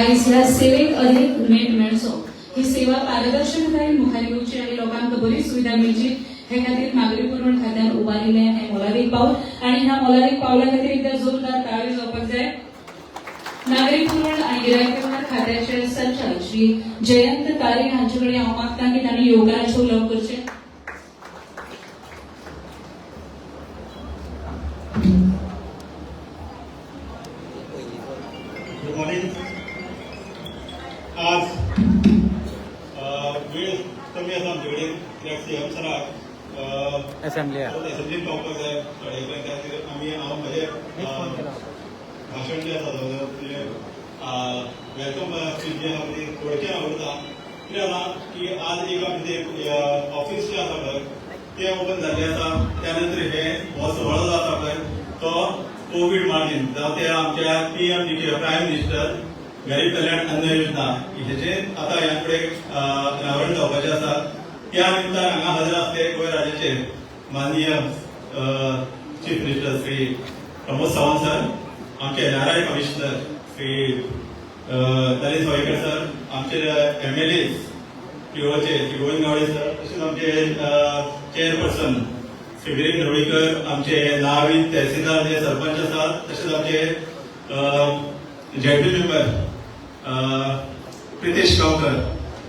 आयज ह्या सेवेक अदीक नेट मेळचो, ही सेवा पारदर्शकतायेन मुखार येवची आनी लोकांक बरी सुविधा मेळची हे खातीर नागरी पुरवण खात्यान उबारिल्लें हें मोलादीक पावल आनी ह्या मोलादीक पावला खातीर एकदा जोरदार टाळयो जावपाक जाय. नागरी पुरवण आनी गिरायक वेव्हार खात्याचे संचालक श्री जयंत तारी हांचे कडेन हांव मागता की तांणी येवकाराचें उलोवप करचें. Good morning. आज वेळ कमी आसा आमचे कडेन, कित्याक सीएम सराक असेंब्ली आहा. असेंब्लीन पावपाक जाय 1:30. त्या खातीर आमी हांव म्हजें भाशण जें आसा तें welcome speech जें आसा ती थोडक्यान आवडटा. कितें जालां की आज एक आमचें तें ऑफिस जें आसा पळय तें ओपन जाल्लें आसा. त्या नंतर हे हो सुवाळो जो आसा पळय तो कोवीड मार्जीन जावं ते आमच्या पीएम प्रायम मिनिस्टर गरीब कल्याण अन्न योजना हेचे आतां ह्या फुडें अनावरण जावपाचें आसा. त्या निमतान हांगा हजर आसले गोंय राज्याचे माननीय chief minister Shri Pramod Sawant sir, आमचे NRI commissioner Shri Naresh Savaikar sir, आमचे एमएलए प्रियोळचे श्री गोविंद गावडे सर, तशेंच आमचे चेअरपर्सन श्री विरेंद्र ढवळीकर, आमचे नावी तहसीलदार जे सरपंच आसात, तशेंच आमचे झेडपी मेंबर प्रितेश गांवकर,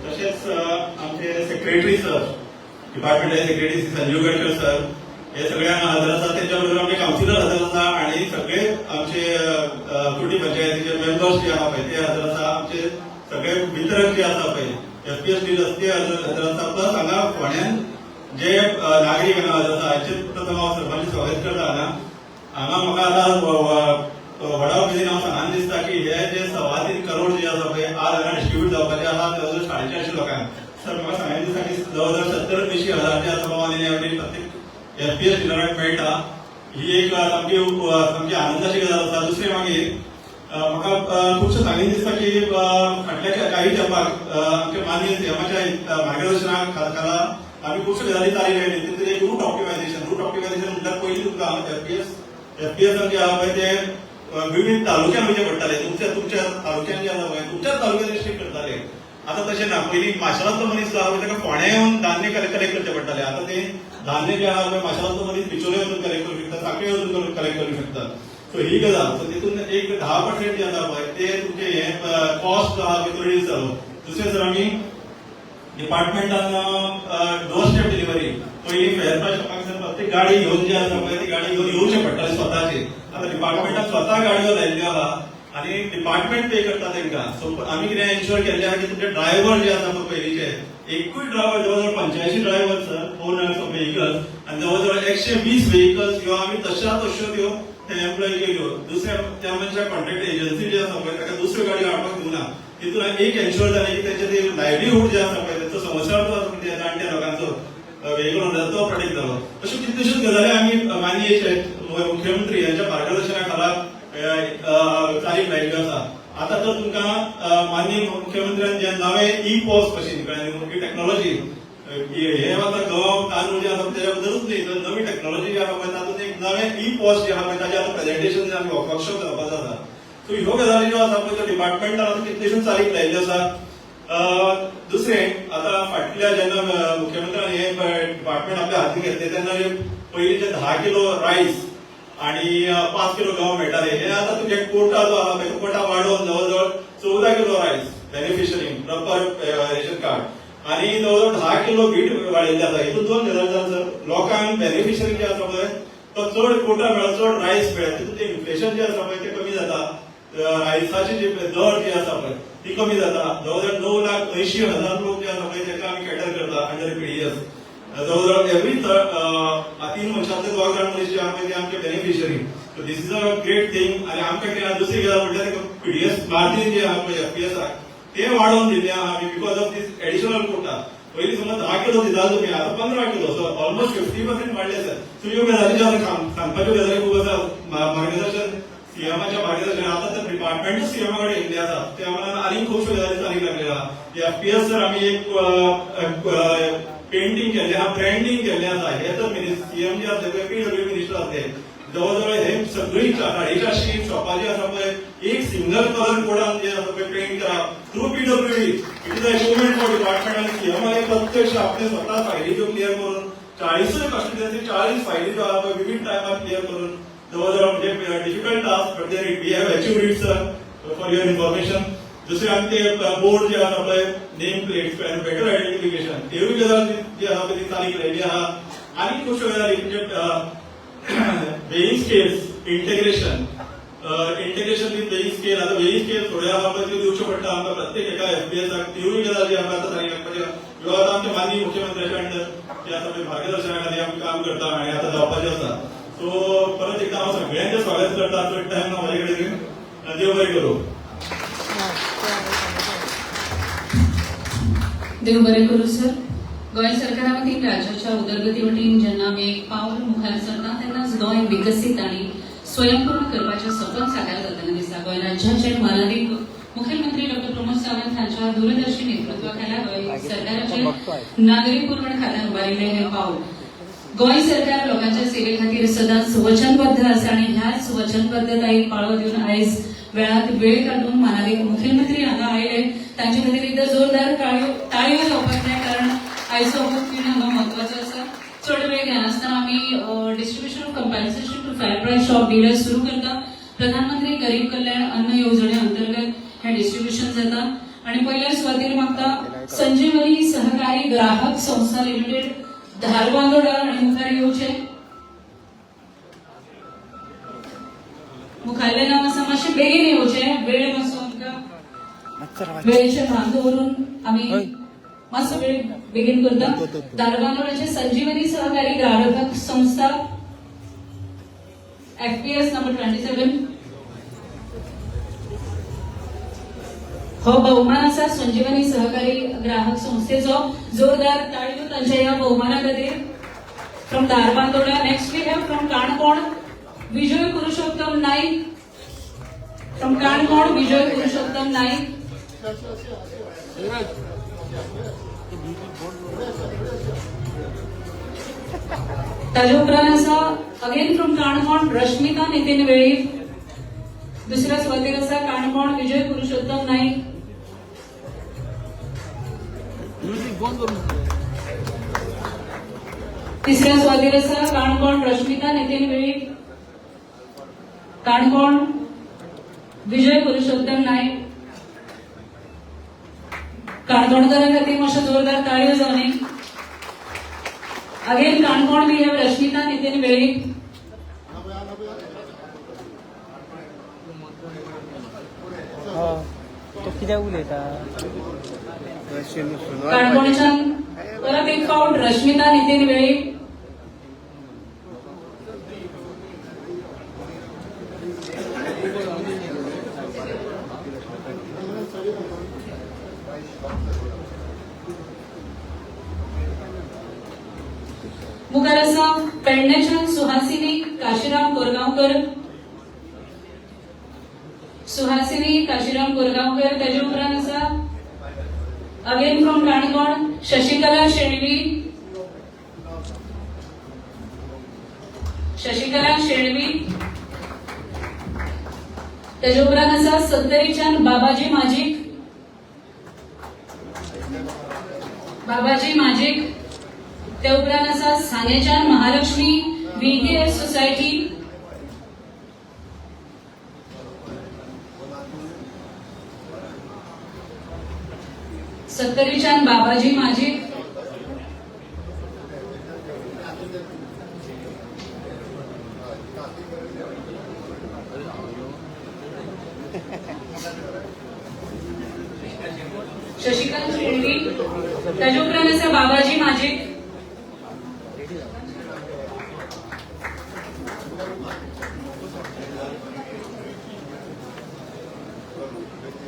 तशेंच आमचे सेक्रेटरी सर, डिपार्टमेंटाचे सेक्रेटरी श्री संजीव गडकर सर, हे सगळे हांगा हजर आसात. तेंच्या बरोबर आमचे कावन्सिलर हजर आसा आणि सगळे आमचे कुर्टी पंचायतीचे मेंबर्स जे आहा पळय ते हजर आसा. आमचे सगळे वितरक जे आसा पळय, एफपीएस डिलर्स, ते हजर हजर आसा. प्लस हांगा फोंड्यान जे नागरीक हांगा हजर आसा, हांचे प्रथम हांव सर्वांचे स्वागत करता. हांगा हांगा म्हाका आतां व्हडा उमेदीन हांव सांगन दिसता की हे जे 3.25 करोड जे आसा पळय आज हांगा डिस्ट्रिब्यूट जावपाचे आसा जवळ जवळ 450 लोकांक. सर, म्हाका सांगन दिसता की जवळ जवळ 70-80 हजार जे आसा ऑन एवरेज प्रत्येक एफपीएस डिलराक मेळटा. ही एक सामकी सामकी आनंदाची गजाल आसा. दुसरें मागीर म्हाका खुबशें सांगीन दिसता की फाटल्या काही तेंपाक आमच्या माननीय सीएमाच्या मार्गदर्शना खाला आमी खुबश्यो गजाली चालीक लायली. तितून एक रूट ऑप्टिमायझेशन. रूट ऑप्टिमायझेशन म्हटल्यार पयलीं तुमकां एफपीएस जे आहा पळय ते विविध तालुक्यान वयचे पडटाले. तुमच्या तुमच्या तालुक्यान जे आसा पळय तुमच्याच तालुक्यान डिस्ट्रिक्ट करताले. आतां तशें ना. पयलीं माशेलांतलो मनीस जो आहा पळय ताका फोंड्या येवन धान्य कलेक्ट करचें पडटालें. आतां ते धान्य जें आहा पळय माशेलांतलो मनीस बिचोले वचून कलेक्ट करूं शकता, सांखळे वचून कलेक्ट करूं शकता. सो ही गजाल, सो तितून एक 10% जे आसा पळय ते तुमचे हे कॉस्ट जो आहा पळय तो रिड्यूस जालो. दुसरें सर, आमी डिपार्टमेंटान डोर स्टेप डिलिव्हरी. पयलीं फेअर प्रायस शॉपाक सर प्रत्येक गाडी घेवन जे आसा पळय ती गाडी घेवन येवचें पडटालें स्वताची. आतां डिपार्टमेंटान स्वता गाडयो लायिल्ल्यो आहा आनी डिपार्टमेंट पे करता तांकां. सो आमी कितें एन्श्योर केल्लें आहा की तुमचे ड्रायव्हर जे आसा पळय पयलींचे एकूय ड्रायव्हर, जवळ जवळ 85 driver sir, owners of vehicles आनी जवळ जवळ 120 व्हेकल्स ह्यो आमी तश्या तश्यो त्यो ते एम्प्लॉय केल्यो. दुसऱ्या त्या मनशाक कॉन्ट्रॅक्ट एजन्सी जी आसा पळय ताका दुसऱ्यो गाडयो हाडपाक दिवना. तितून एक एन्श्योर जालें की तेंचे ते लायवलीहूड जे आसा पळय, तेंचो संवसार जो आसा पळय, जाणट्या लोकांचो व्हेकल ओनर, तो प्रोटेक्ट जालो. अश्यो कितल्योश्योच गजाली आमी माननीय मुख्यमंत्री यांच्या मार्गदर्शना खाला चालीक लायिल्ल्यो आसा. आतां तर तुमकां माननीय मुख्यमंत्र्यान जे नवे ई पॉस मशीन कळ्ळें न्हू, टॅक्नॉलॉजी, हे आतां गंव तांदूळ जे आसा तेच्या बद्दलूच न्ही तर नवी टॅक्नॉलॉजी जी आहा पळय तातूंत एक नवें ई पॉस जे आहा पळय ताजें आतां प्रेझेंटेशन आमी वर्कशॉप जावपाचो आसा. सो ह्यो गजाली ज्यो आसा पळय त्यो डिपार्टमेंटान आतां कितल्योश्योच चालीक लायिल्ल्यो आसा. दुसरें, आतां फाटल्या जेन्ना मुख्यमंत्र्यान हे डिपार्टमेंट आपल्या हातीन घेतलें तेन्ना जे पयलीं जे 10 किलो रायस आणि 5 किलो गंव मेळटाले, हे आतां तुमचे कोटा जो आहा पळय तो कोटा वाडोवन जवळ जवळ 14 kilo rice beneficiary proper ration card आणि जवळ जवळ 10 किलो बीट वाडयल्ले आसा. हितून दोन गजाली जाता सर. लोकांक बेनिफिशरी जे आसा पळय तो चड कोटा मेळो, चड रायस मेळ्ळा, तितून ते इन्फ्लेशन जे आसा पळय ते कमी जाता. रायसाची जी दर जी आसा पळय ती कमी जाता. जवळ जवळ 9,80,000 लोक जे आसा पळय ताका आमी कॅटर करता अंडर पीडीएस. जवळ जवळ एव्हरी तीन मनशांतले दोग जाण मनीस जे आहा पळय ते आमचे beneficiary. So this is a great thing. आनी आमकां कितें दुसरी गजाल म्हणल्यार पीडीएस मार्जीन जे आहा पळय एफपीएसाक ते वाडोवन दिल्ले आहा आमी because of this additional quota. पयलीं समज 10 किलो दिताले तुमी, आतां 15 किलो, सो ऑलमोस्ट 50% वाडले सर. सो ह्यो गजाली ज्यो आसा सांगपाच्यो गजाली खूब आसा. मार्गदर्शन, सीएमाच्या मार्गदर्शन, आतां तर डिपार्टमेंटूच सीएमा कडेन येयल्लें आसा. त्या मानान आनीक खुबश्यो गजाली चालीक लागलेल्यो आहा. एफपीएस सर आमी एक पेंटींग केल्लें आहा, ब्रँडींग केल्लें आसा. हे तर सीएम जे आसले पळय, पीडब्ल्यू मिनिस्टर आसले. जवळ जवळ हे सगळी 450 शॉपां जी आसा पळय एक सिंगल कलर कोडान जे आसा पळय पेंट करप through PWD. It is a achievement for department. आनी सीएमआय प्रत्यक्ष आपले स्वता फायली ज्यो क्लियर करून 40 कॉन्स्टिट्युएन्सी 40 फायली ज्यो आहा पळय विवीध टायमार क्लियर करून जवळ जवळ म्हणजे difficult task, but there we have achieved it, sir, for your information. दुसरे आमचे बोर्ड जे आसा पळय, name plates and better identification, तेवूय गजाल जी आसा पळय ती चालीक लायली आहा. आनी खुबश्यो गजाली म्हणजे weighing scales integration with weighing scale. आता वेईंग स्केल थोड्या आहा पळय त्यो दिवच्यो पडटा आमकां प्रत्येक एका एफपीएसाक. त्योय गजाली आमकां आतां चालीक लागपाची आहा. ह्यो आतां आमच्या माननीय मुख्यमंत्र्याच्या अंडर जे आसा पळय मार्गदर्शना खातीर आमी काम करता आनी आतां जावपाचें आसा. सो परत एकदा हांव सगळ्यांचें स्वागत करता. चड टायम ना म्हाजे कडेन. देव बरें करूं. देव बरें करूं सर. गोंय सरकारा वतीन राज्याच्या उदरगती वतीन जेन्ना आमी एक पावल मुखार सरता तेन्नाच गोंय विकसीत आनी स्वयंपूर्ण करपाचें सपन साकार जातना दिसता. गोंय राज्याचे मानादीक मुखेलमंत्री डॉ प्रमोद सावंत हांच्या दूरदर्शी नेतृत्वा खाला गोंय सरकाराचे नागरी पुरवण खात्यान उबारिल्लें हें पावल. गोंय सरकार लोकांच्या सेवे खातीर सदांच वचनबद्ध आसा आनी ह्याच वचनबद्धतायेक पाळो दिवन आयज वेळात वेळ काडून मानादीक मुखेलमंत्री हांगा आयले. तांचे खातीर एकदां जोरदार टाळयो जावपाक जाय, कारण आयचो हो खीण हांगा म्हत्वाचो आसा. चड वेळ घेनासतना आमी distribution of compensation to fair price shop dealer सुरू करता. प्रधानमंत्री गरीब कल्याण अन्न येवजणे अंतर्गत हे डिस्ट्रीब्युशन जाता आणि पयल्या सुवातेर मागता संजीवनी सहकारी ग्राहक संस्था लिमिटेड, धारबांदोडा आणि मुखार येवचे. मुखारले नाव आसा. मातशें बेगीन येवचे, वेळ मातसो आमकां वेळेचे भान दवरून आमी मातसो वेळ बेगीन करता. धारबांदोडाचे संजीवनी सहकारी ग्राहक संस्था, एफपीएस नंबर 27. हो बहुमान आसा संजीवनी सहकारी ग्राहक संस्थेचो. जोरदार टाळयो तांच्या ह्या बहुमाना खातीर. From Dharbandora, next we have from Canacona Vijay Purushottam Naik. From Canacona Vijay Purushottam Naik. ताजे उपरांत आसा अगेन फ्रॉम काणकोण रश्मिका नितीन वेळीप. दुसऱ्या सुवातेर आसा काणकोण विजय पुरुषोत्तम नाईक. तिसऱ्या सुवातेर आसा काणकोण रश्मिका नितीन वेळीप, काणकोण विजय पुरुषोत्तम नाईक. काणकोणकारां खातीर मातशें जोरदार टाळयो जावनी. Again Canacona we have Rashmita Nitin Velip. तो कित्याक उलयता? काणकोणच्यान परत एक फावट रश्मिता नितीन वेळीप. मुखार आसा पेडण्याच्यान सुहासिनी काशीराम कोरगांवकर. सुहासिनी काशीराम कोरगांवकर. ताजे उपरांत आसा अगेन फ्रॉम काणकोण शशिकला शेणवी. शशिकला शेणवी. ताजे उपरांत आसा सत्तरीच्यान बाबाजी माजीक. बाबाजी माजीक. ते उपरांत आसा सांगेच्यान महालक्ष्मी व्हीकेएस सोसायटी. सत्तरीच्यान बाबाजी माजीक. शशिकांत शेणवी. ताजे उपरांत आसा बाबाजी माजीक.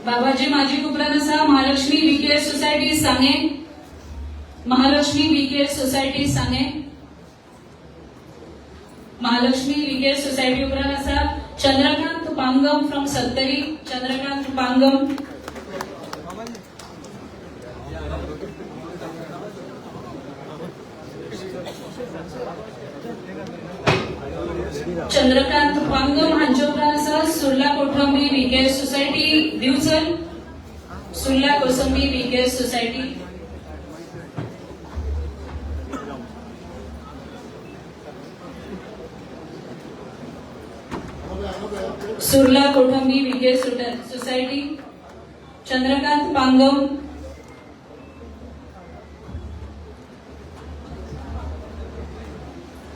बाबाजी माजीक उपरांत आसा महालक्ष्मी व्हीकेएस सोसायटी सांगे. महालक्ष्मी व्हीकेएस सोसायटी सांगे. महालक्ष्मी व्हीकेएस सोसायटी उपरांत आसा चंद्रकांत पांगम फ्रॉम सत्तरी. चंद्रकांत पांगम. चंद्रकांत पांगम हांचे उपरांत आसा Surla Kothambi V K society Divchal. Surla Kosambi V K society. Surla Kothambi V K society. Chandrakant Pangam.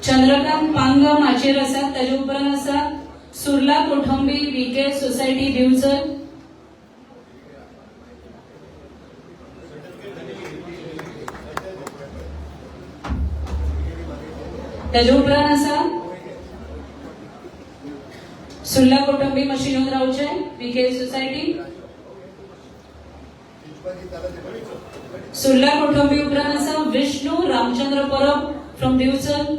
Chandrakant Pangam हाचेर आसा. ताजे उपरांत आसा सुर्ला कोठंबी व्हीके सोसायटी दिवचल. ताजे उपरांत आसा सुर्ला कोठंबी, मातशी येवन रावचे, व्हीके सोसायटी. सुर्ला कोठंबी उपरांत आसा विष्णू रामचंद्र परब फ्रॉम दिवचल.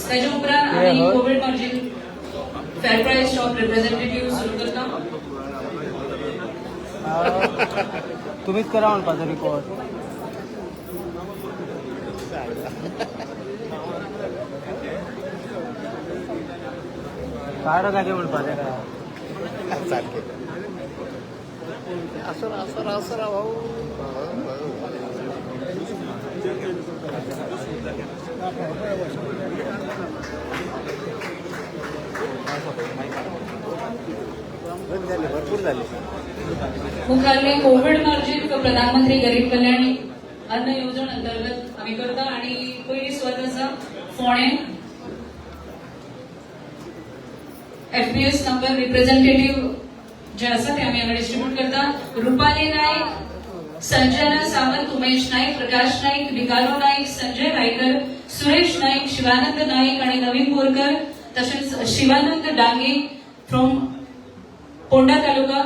ताजे उपरांत आमी Covid margin fair price shop representative सुरू करता. तुम्हीच करा म्हणपाचो रिकॉर्ड. काय रे जागे म्हणपाचें काय? सारखे असं असं असं भाऊ. झाले, भरपूर झाले. मुखारले कोविड मार्जीन प्रधानमंत्री गरीब कल्याण अन्न येवजण अंतर्गत आमी करता आणि पयली सुवात आसा फोंडें. एफपीएस नंबर रिप्रेझेंटेटिव्ह जे आसा ते आमी हांगा डिस्ट्रीब्यूट करता. रुपाली नाईक, संजना सावंत, उमेश नाईक, प्रकाश नाईक, भिकारो नाईक, संजय रायकर, सुरेश नाईक, शिवानंद नाईक आणि नवीन बोरकर, तशेंच शिवानंद डांगे फ्रॉम पोंडा तालुका.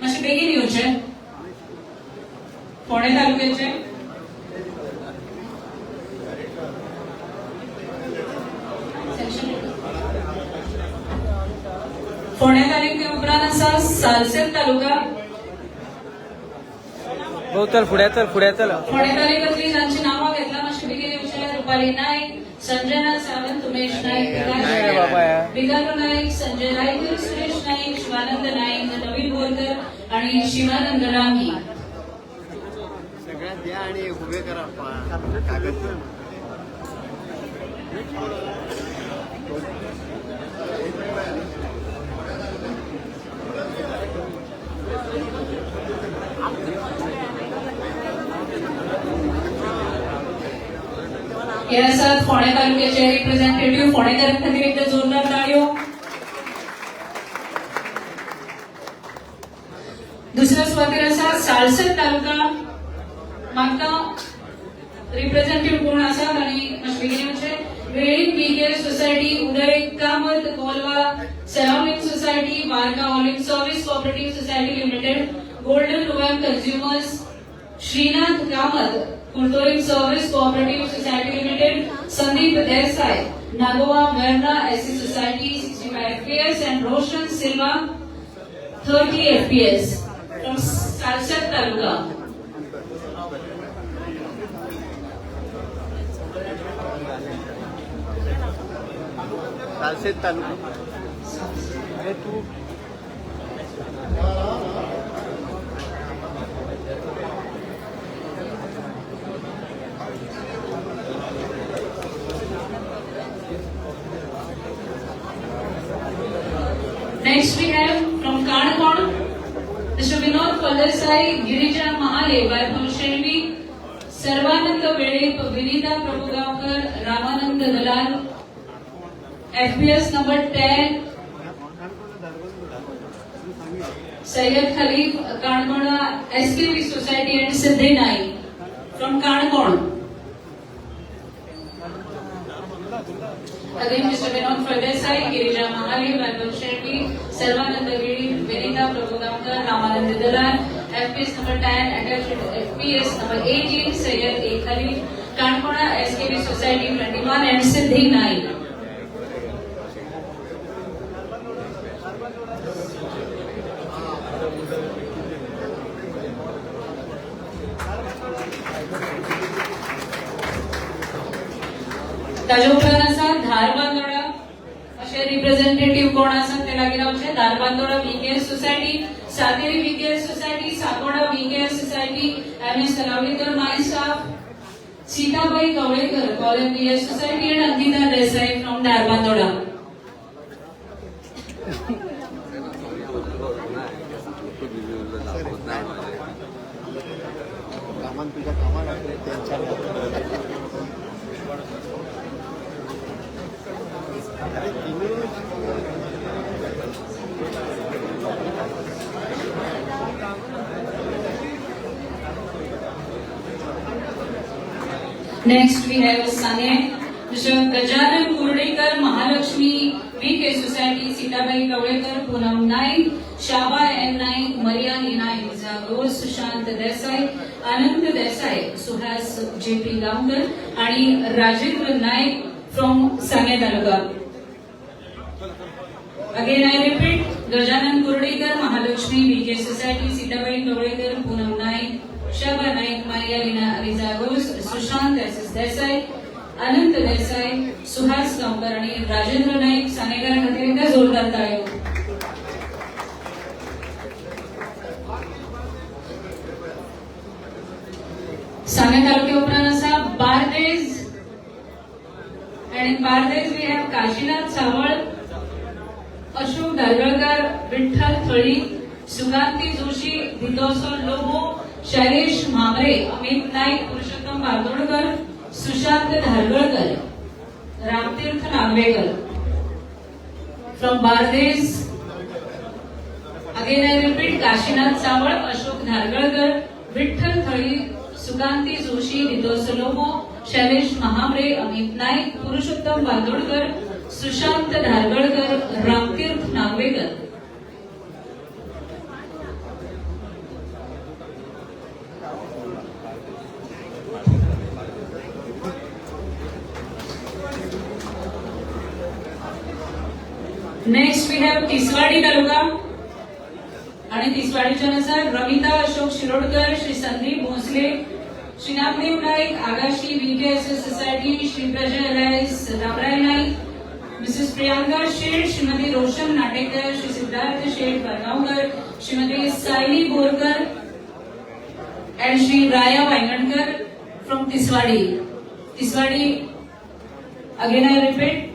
मातशें बेगीन येवचें, फोंडें तालुक्याचे. सेक्शन फोंडें तालुक्या उपरांत आसा सालसेत तालुका. भाऊ चल, फुडें चल, फुडें चल. फोंडें तालुक्यातली जांची नांवां घेतला, मातशें बेगीन येवचें. रुपाली नाईक, संजना सावंत, उमेश नाईक, प्रकाश नाही रे बाबा नाईक, या. भिकारो नाईक, संजय रायकर, सुरेश नाईक, शिवानंद नाईक, नवीन बोरकर आणि शिवानंद डांगी. सगळ्यात द्या आणि उभे करा कागद. हे आसात फोंडें तालुक्याचे रिप्रेझेंटेटिव्ह. फोंडेकारां खातीर एकदा जोरदार टाळयो. दुसऱ्या सुवातेर आसा सालसेत तालुका. म्हाका रिप्रेझेंटेटिव्ह कोण आसात आणि मातशें बेगीन येवचें. Velip V K society, Uday Kamat, Colva surrounding society, Varca hauling service cooperative society limited, golden Ruvem consumers, Shrinath Kamat, Curtorim service cooperative society limited, Sandeep Desai, Nagoa Verna SC society, 65 FPS and Roshan Silva, 30 FPS from Salcete taluka. Salcete taluka. अरे तू. Next we have from Canacona Mr. Vinod Faldesai, Girija Mahale, Vaibhav Shenvi, Sarvanand Velip, Vinita Prabhugaonkar, Ramanand Dalal, FPS number 10, Syed Khalif, Canacona SKV Society and Siddhi Naik from Canacona. Again, Mr. Vinod Faldesai, Girija Mahale, Vaibhav Shetty, Sarvanand Velip, Vinita Prabhugaonkar, Ramanand Dalal, FPS number 10 attached FPS number 18 Syed A Khalil, Canacona SKB society 21 and Siddhi Naik. ताज्या उपरांत आसा धारबांदोडा अशे representative कोण आसा ते लागीं रावचे. Dharbandora VKS society, Sateri VKS society, Sakorda VKS society, M S Talawlikar my staff, Sitabai Kavlekar Collem VS society and Ankita Desai from Dharbandora. कामान तुझ्या कामाला त्यांच्या. अरे तिने. Next we have Sane, Mr. Gajanan Kurdekar, Mahalakshmi VK Society, Sitabai Kavlekar, Poonam Naik, Shaba N Naik, Maria Nina Zagor, Sushant Desai, Anant Desai, Suhas J P Gaonkar आणि Rajendra Naik from Sane taluka. Again I repeat, Gajanan Kurdekar, Mahalakshmi VK society, Sitabai Kavlekar, Poonam Naik, Shaba Naik, Maria Lina Rizagos, Sushant S S Desai, Anant Desai, Suhas Gaonkar आणि राजेंद्र नाईक सानेकर खातीर एकदा जोरदार टाळयो. साने तालुक्या उपरांत आसा Bardez and in Bardez we have Kashinath Sawal, Ashok Dhargalkar, Vitthal Thali, Sukanti Joshi, Ditoso Lobo, Shailesh Mhambre, Amit Naik, Purushottam Bardodkar, Sushant Dhargalkar, Ramtirth Nagvekar from Bardez. Again I repeat, Kashinath Sawal, Ashok Dhargalkar, Vitthal Thali, Sukanti Joshi, Ditos Lobo, Shailesh Mahambre, Amit Naik, Purushottam Bardodkar, Sushant Dhargalkar, Ramtirth Nagvekar. Next we have Tiswadi taluka आणि तिसवाडीच्या नुसार Ramita Ashok Shirodkar, Shri Sandeep Bhosale, Shri Namdev Naik, Agashi VKS society, Shri Prajay Alliance Ramray Naik, Mrs Priyanka Shet, Shrimati Roshan Natekar, Shri Siddharth Shet Bargaonkar, Shrimati Sayali Borkar and Shri Raya Vaingankar from Tiswadi. Tiswadi, again I repeat,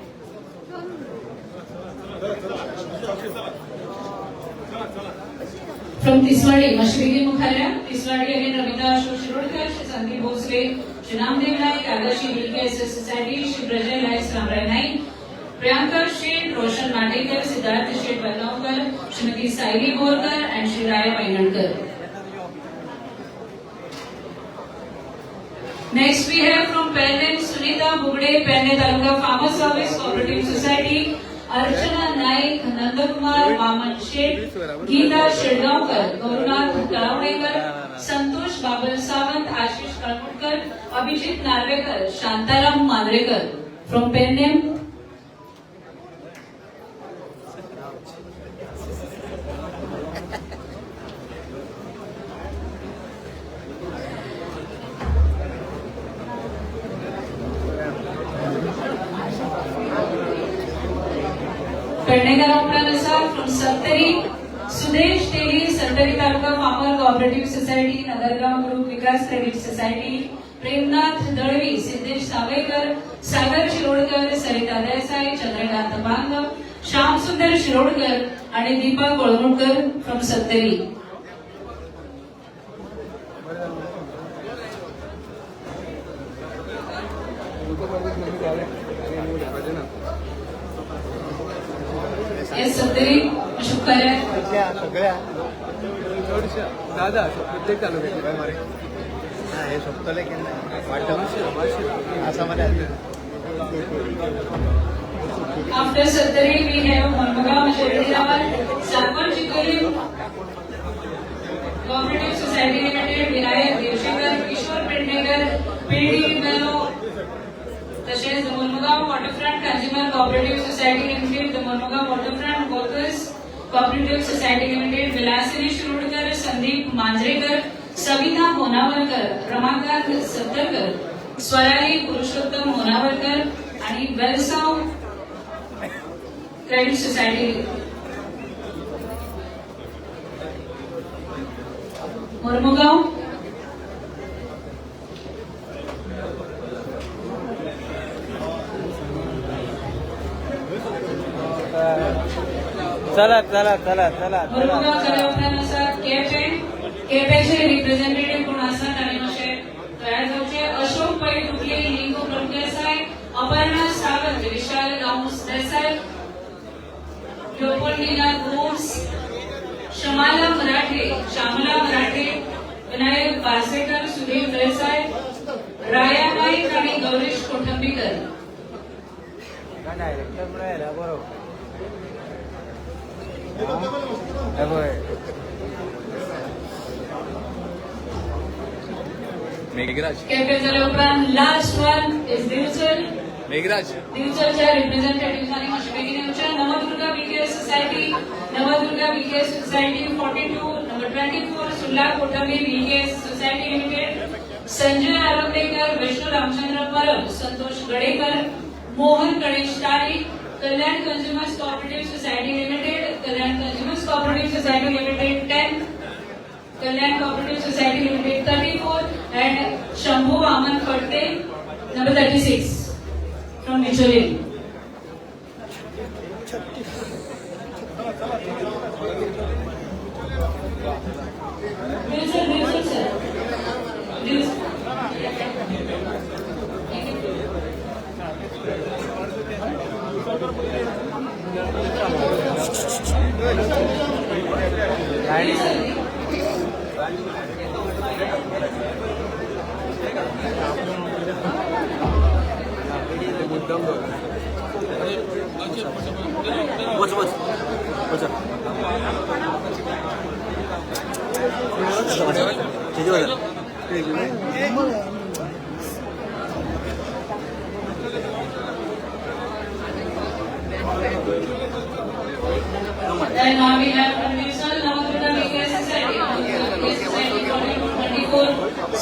from Tiswadi. मातशी बेगीन मुखार या. Tiswadi again Ramita Ashok Shirodkar, Shri Sandeep Bhosale, Shri Namdev Naik, Agashi VKS society, Shri Prajay Naik Ramray Naik, Priyanka Shet, Roshan Natekar, Siddharth Shet Bargaonkar, Shrimati Sayali Borkar and Shri Raya Vaingankar. Next we have from Pernem Sunita Bugde, Pernem Taluka Farmer Service Cooperative Society, Archana Naik, Nandakumar Vaman Shet, Geeta Shedgaonkar, Gaurunath Talavdekar, Santosh Babal Sawant, Ashish Kalmutkar, Abhijit Narvekar, Shantaram Mandrekar from Pernem. Pednekar उपरांत आसा from Sattari Sudesh Teli, Sattari taluka farmer cooperative society, Nagargaon group Vikas credit society, Premnath Dalvi, Siddhesh Sawaikar, Sagar Shirodkar, Sarita Desai, Chandrakant Bang, Shyamsundar Shirodkar आणि Deepa कोळमुटकर from Sattari. येस सत्तरी, शुक्र आहे. तिथल्या सगळ्या. दादा, प्रत्येक तालुक्यात. हा, हे सोंपतले केन्ना वाटप आसा मरे. After Sattari, we have Mormugao, Shirdi Sakwar Chicolim. Cooperative Society Limited Vinayak Devshekar, Kishore Pednekar, P D Bello, तशेंच the Mormugao Waterfront Consumer Cooperative Society Limited, the Mormugao Waterfront Workers Cooperative Society Limited, Vilasini Shirodkar, Sandeep Manjrekar, Savita Honavarkar, Ramakant Sattarkar, Swarali Purushottam Honavarkar आणि Velsao credit society मोरमुगाव. चला चला चला चला चला. मोरमुगाव जाल्या उपरांत आसा केपें. केपेंचे रिप्रेझेंटेटिव्ह कोण आसा तांणी मातशें तयार जावचे. अशोक पै तुकले, लिंगो प्रभुदेसाय, अपर्णा सावंत, विशाल गांवस देसाय, लोपोंडिना गोम्स, शमाला मराठे, श्यामला मराठे, विनायक पारसेकर, सुधीर देसाय, राया नाईक आणि गौरीश कोठंबीकर. डायरेक्टर म्हणून बरो. हे पळय. मेघराज. केपें जाल्या उपरांत last one is Divchal. Meghraj. दिवचलच्या रिप्रेझेंटेटिव्ह मातशें बेगीन येवचें. Navdurga BKS Society, Navdurga BKS Society 42, number 24, Sulla Kothambi BKS Society Limited, Sanjay Arondekar, Vishnu Ramchandra Parab, Santosh Gadekar, Mohan Ganesh Tari, Kalyan Consumers Cooperative Society Limited, Kalyan Consumers Cooperative Society Limited 10, Kalyan Cooperative Society Limited 34 and Shambhu Vaman Phadte, number 36 from Bicholim. Divchal, Divchal sir. Divchal. Divchal. मुद्दाम. वच वच वच. तेजी वच. Then now we have from Divchal, Navdurga BKS Society, Navdurga BKS Society 42, 24,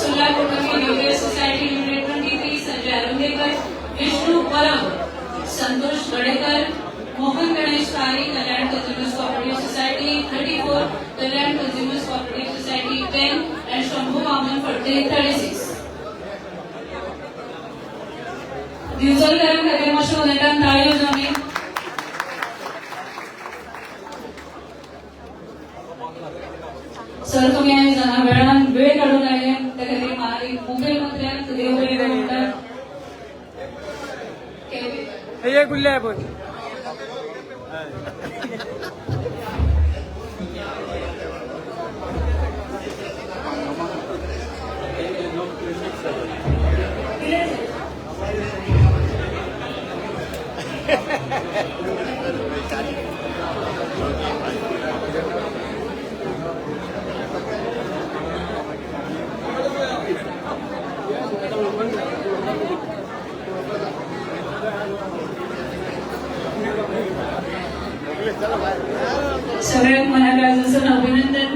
Sulla Kotambi BKS Society Limited 23, Sanjay Arundekar, Vishnu Parab, Santosh Gadekar, Mohan Ganesh Tari, Kalyan Consumers Cooperative Society 34, Kalyan Consumers Cooperative Society 10 and Shambhu Vaman Phadte 36. दिवचलकारां खातीर मातशें नेटान टाळयो जावनी. Sir, तुमी आयज हांगा वेळान वेळ काडून आयले त्या खातीर मानादीक मुखेलमंत्र्यांक देव बरें करूं म्हणटात. हे गुल्ले आहे पण. सगळ्यांक मनाकाळजासून अभिनंदन.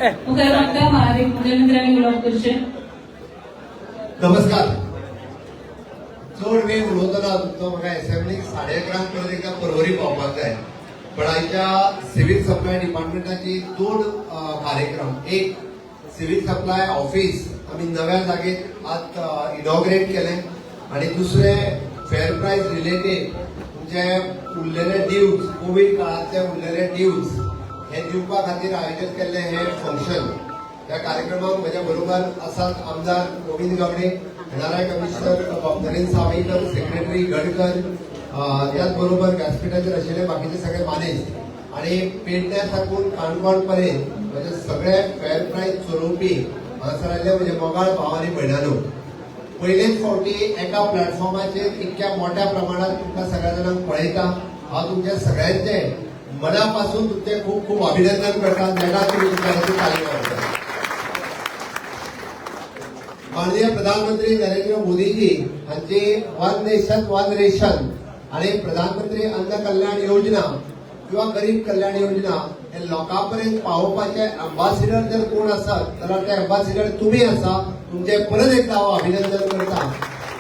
ए. मुखार मागता मानादीक मुखेलमंत्र्यांनी उलोवप करचें. नमस्कार. चड वेळ उलोवचो ना तुमचो. म्हाका असेंब्लीक 11:30 परत एकदा परवरी पावपाक जाय. पण आयच्या सिव्हिल सप्लाय डिपार्टमेंटाची दोन कार्यक्रम. एक, सिव्हिल सप्लाय ऑफिस आमी नव्या जागेत आज इनॉग्रेट केलें आणि दुसरें, फेअर प्रायस रिलेटेड तुमचे उरलेले ड्यूज, कोवीड काळांतले उरलेले ड्यूज हे दिवपा खातीर आयोजन केल्लें हें फंक्शन. ह्या कार्यक्रमाक म्हज्या बरोबर आसात आमदार Govind Gawade, NRI commissioner Narendra Sawaikar, secretary Gadkar, त्याच बरोबर व्यासपीठाचेर आशिल्ले बाकीचे सगळे मानेस्त आणि पेडण्या साकून काणकोण पर्यंत म्हणजे सगळे फेअर प्रायस चलोवपी हांगासर आयिल्ले म्हजे मोगाळ भाव आनी भयणानो, पयलेच फावटी एका प्लॅटफॉर्माचेर इतक्या मोठ्या प्रमाणात तुमकां सगळ्या जाणांक पळयता. हांव तुमच्या सगळ्यांचे मनापासून तुमचे खूप खूप अभिनंदन करता. नेटान तुमी तुमच्या खातीर ताळयो मारता. माननीय प्रधानमंत्री नरेंद्र मोदीजी हांची वन नेशन वन रेशन आणि प्रधानमंत्री अन्न कल्याण योजना किंवा गरीब कल्याण योजना हे लोकां पर्यंत पावोवपाचे अँबासिडर जर कोण आसत जाल्यार ते अँबासिडर तुमी आसा. तुमचे परत एकदा हांव अभिनंदन करता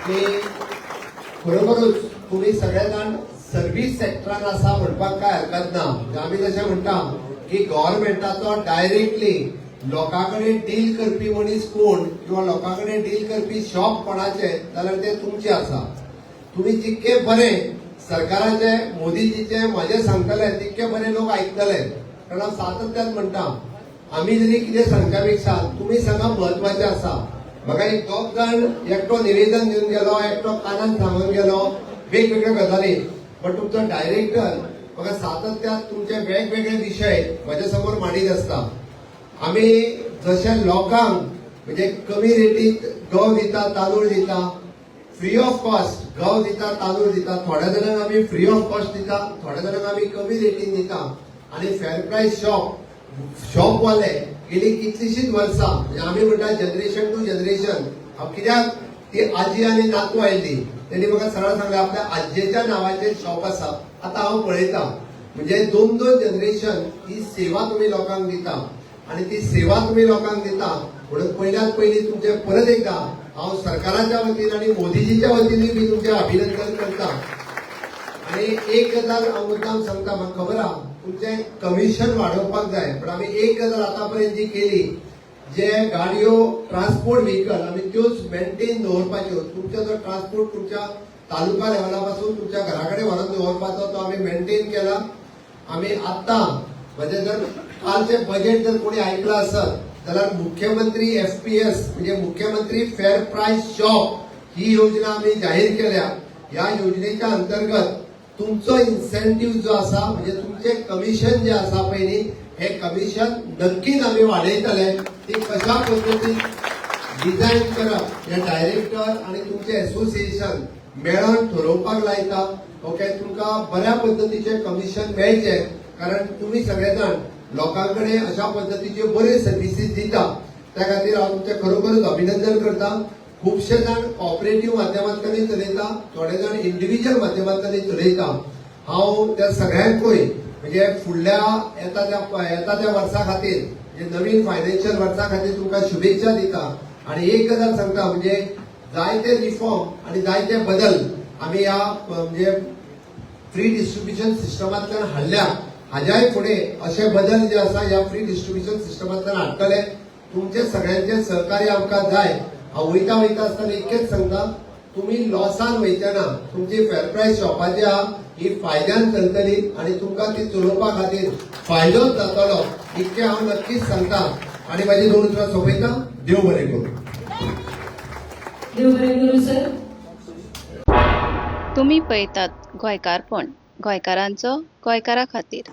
की खरोखरूच तुमी सगळे जाण सर्वीस सेक्टरान आसा म्हणपाक काय हरकत ना. म्हणजे आमी जशें म्हणटा की गव्हर्मेंटाचो डायरेक्टली लोकां कडेन डील करपी मनीस कोण किंवा लोकां कडेन डील करपी शॉप कोणाचे जाल्यार ते तुमचे आसा. तुमी जितके बरे सरकाराचे, मोदीजीचे, म्हजे सांगतले तितके बरे लोक आयकतले. कारण हांव सातत्यान म्हणटा, आमी जरी कितें सांगच्या पेक्षा तुमी सांगप म्हत्वाचें आसा. म्हाका एक दोग जाण, एकटो निवेदन दिवन गेलो, एकटो कानान सांगून गेलो वेगवेगळ्यो गजाली, पण तुमचो डायरेक्टर म्हाका सातत्यान तुमचे वेगवेगळे विशय म्हज्या समोर मांडीत आसता. आमी जशे लोकांक म्हणजे कमी रेटीत गंव दिता, तांदूळ दिता, फ्री ऑफ कॉस्ट गंव दिता, तांदूळ दिता, थोड्या जाणांक आमी फ्री ऑफ कॉस्ट दिता, थोड्या जाणांक आमी कमी रेटीन दिता. आनी फेर प्रायस शॉपवाले गेली कितलीशीच वर्सां, म्हणजे आमी म्हणटा जनरेशन टू जनरेशन. हांव कित्याक ती आजी आनी नातू आयिल्ली, तेणी म्हाका सरळ सांगलें आपल्या आजयेच्या नांवाचेर शॉप आसा. आतां हांव पळयता म्हणजे दोन दोन जनरेशन ही सेवा तुमी लोकांक दिता आनी ती सेवा तुमी लोकांक दिता म्हणून पयल्यात पयलीं तुमचें परत एकदा हांव सरकाराच्या वतीन आनी मोदीजीच्या वतीनूय बी तुमचें अभिनंदन करता. आनी एक गजाल हांव मुद्दाम सांगता, म्हाका खबर आहा तुमचें कमिशन वाडोवपाक जाय, पण आमी एक गजाल आतां पर्यंत जी केली, जे गाडयो ट्रान्सपोर्ट व्हेकल आमी त्योच मेंटेन दवरपाच्यो. तुमचो जो ट्रान्सपोर्ट तुमच्या तालुका लेवला पासून तुमच्या घरा कडेन व्हरून दवरपाचो तो आमी मेंटेन केला. आमी आतां म्हणजे जर कालचें बजेट जर कोणी आयकलां आसत जाल्यार मुख्यमंत्री एफपीएस म्हणजे मुख्यमंत्री फेर प्रायस शॉप ही योजना आमी जाहीर केल्या. ह्या योजनेच्या अंतर्गत तुमचो इन्सेंटीव जो आसा, म्हणजे तुमचें कमिशन जे आसा पळय न्ही, हे कमिशन नक्कीच आमी वाडयतले. ती कशा पद्दतीन डिझायन करप हे डायरेक्टर आनी तुमचें एसोसिएशन मेळोन ठरोवपाक लायता. ओके, तुमकां बऱ्या पद्दतीचें कमिशन मेळचें, कारण तुमी सगळे जाण लोकां कडेन अशा पद्दतीच्यो बऱ्यो सर्विसीस दिता. त्या खातीर हांव तुमचें खरोखरच अभिनंदन करता. खुबशे जाण कॉपरेटीव माध्यमांतल्यानूय चलयता, थोडे जाण इंडिव्हिज्युअल माध्यमांतल्यानूय चलयता. हांव त्या सगळ्यांकूय म्हणजे फुडल्या येता त्या वर्सा खातीर, म्हणजे नवीन फायनान्शियल वर्सा खातीर तुमकां शुभेच्छा दिता. आणि एक गजाल सांगता, म्हणजे जायते रिफॉर्म आणि जायते बदल आमी ह्या म्हणजे फ्री डिस्ट्रिब्युशन सिस्टमांतल्यान हाडल्या. हाज्याय फुडें अशे बदल जे आसा ह्या फ्री डिस्ट्रिब्युशन सिस्टमांतल्यान हाडटले. तुमचे सगळ्यांचे सहकार्य आमकां जाय. हांव वयता वयता आसतना इतकेंच सांगता, तुमी लॉसान वयचे ना. तुमची फेर प्रायस शॉपाची आहा ही फायद्यान चलतली आनी तुमकां ती चलोवपा खातीर फायदोच जातलो, इतकें हांव नक्कीच सांगता आनी म्हाजी दोन उतरां सोंपयता. देव बरें करूं. देव बरें करूं सर. तुमी पळयतात गोंयकारपण, गोंयकारांचो गोंयकारा खातीर.